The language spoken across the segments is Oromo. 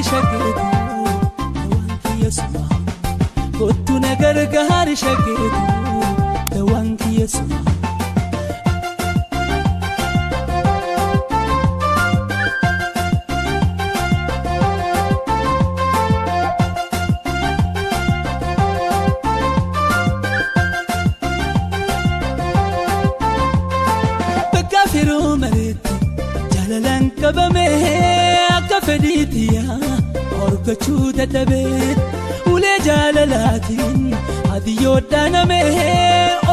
gargaari shakkeetu dawaan kiyya suma. Kottu na gargaari shakkeetu dawaan kiyya suma. Jaalalaan qabame akka fedhiitiyaa horgachuu dadhabee ulee jaalalaatiin adiyyoo dhaaname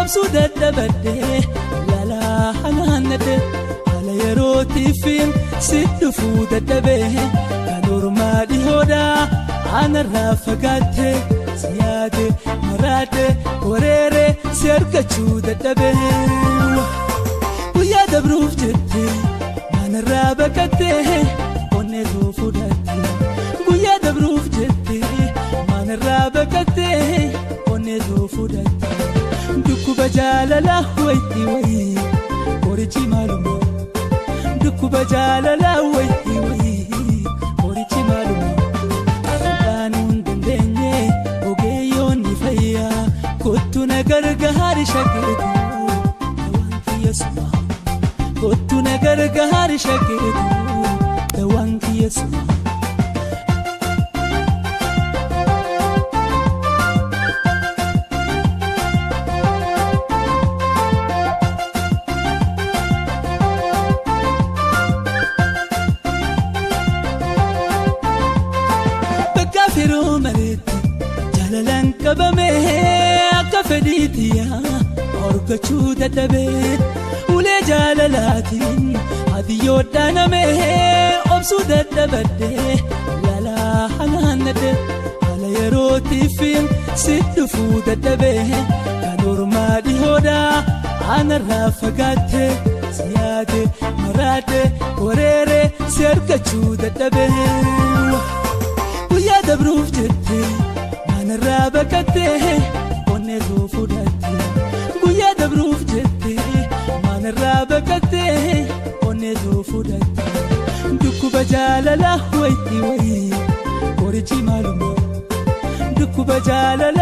obsuu dadhabadhee laalaa hanaannadhe haala yerootiifin si dhufuu dadhabee kan ormaa dhihoodhaa aanarraa fagaatte si yaade maraadhe wareere si argachuu dadhabee guyyaa dabruuf jette. Manarraa baqattee onneetu fudhatte guyyaa dabruuf jette manarraa baqattee onneetu fudhatte dhukkuba jaalalaa wayitii wayii qorichi maaluma dhukkuba jaalalaa wayitii wayii qorichi maaluma dhaanuu hin dandeenye ogeeyyoonni fayyaa kottu na gargaari shakkeetu dawaan kiyya suma. Kottu na gargaari shakkeetu dawaan kiyya suma. Bakka firoo maleetti jaalalaan qabame akka fedhiitiyaa horgachuu dadhabee. Ulee jaalalaatiin adiyyoo dhaaname obsuu dadhabadhee laalaa hanaannadhe haala yerootiifin si dhufuu dadhabee kan ormaa dhihoodhaa aanarraa fagaatte si yaade maraadhe wareere si argachuu dadhabee guyyaa dabruuf jette manarraa baqattee onneetu fudhatte guyyaa dabruuf jette. Manarraa baqattee onneetu fudhatte dhukkuba jaalalaa wayitii wayii qorichi maaluma dhukkuba jaalalaa.